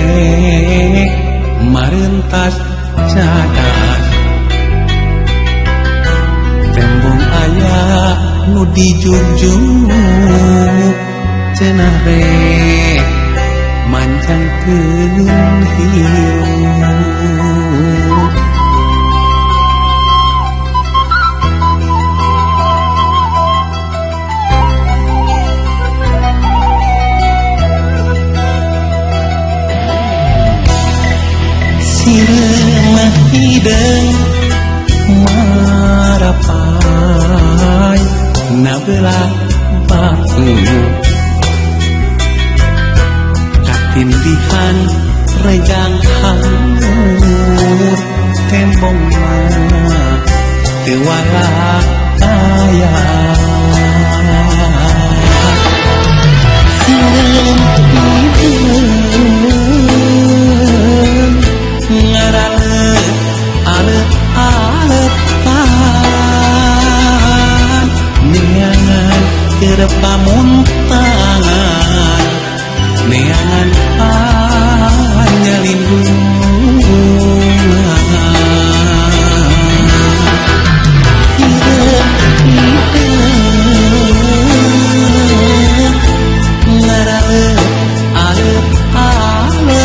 Rek marentas cadas tembong aya nu dijugjug cenah rek manjangkeun hirup. Sireumah hideung marapai nabelah batu katindihan rejang hangur tembong mah teu walak aya. Sireum hideung ngaraleut alet-aletan neangan keur pamuntangan neangan panyalindungan. Hideung hideung ngaraleut alet-aletan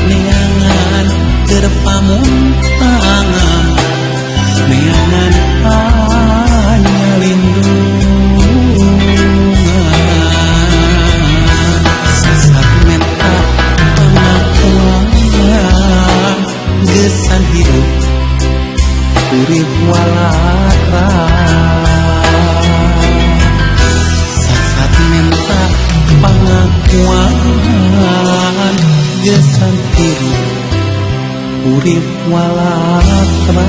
neangan keur pamuntangan neangan panyalindungan. Sasat menta pengakuan gesan hidup urip walatra. Sasat menta pengakuan gesan hidup urip walatra.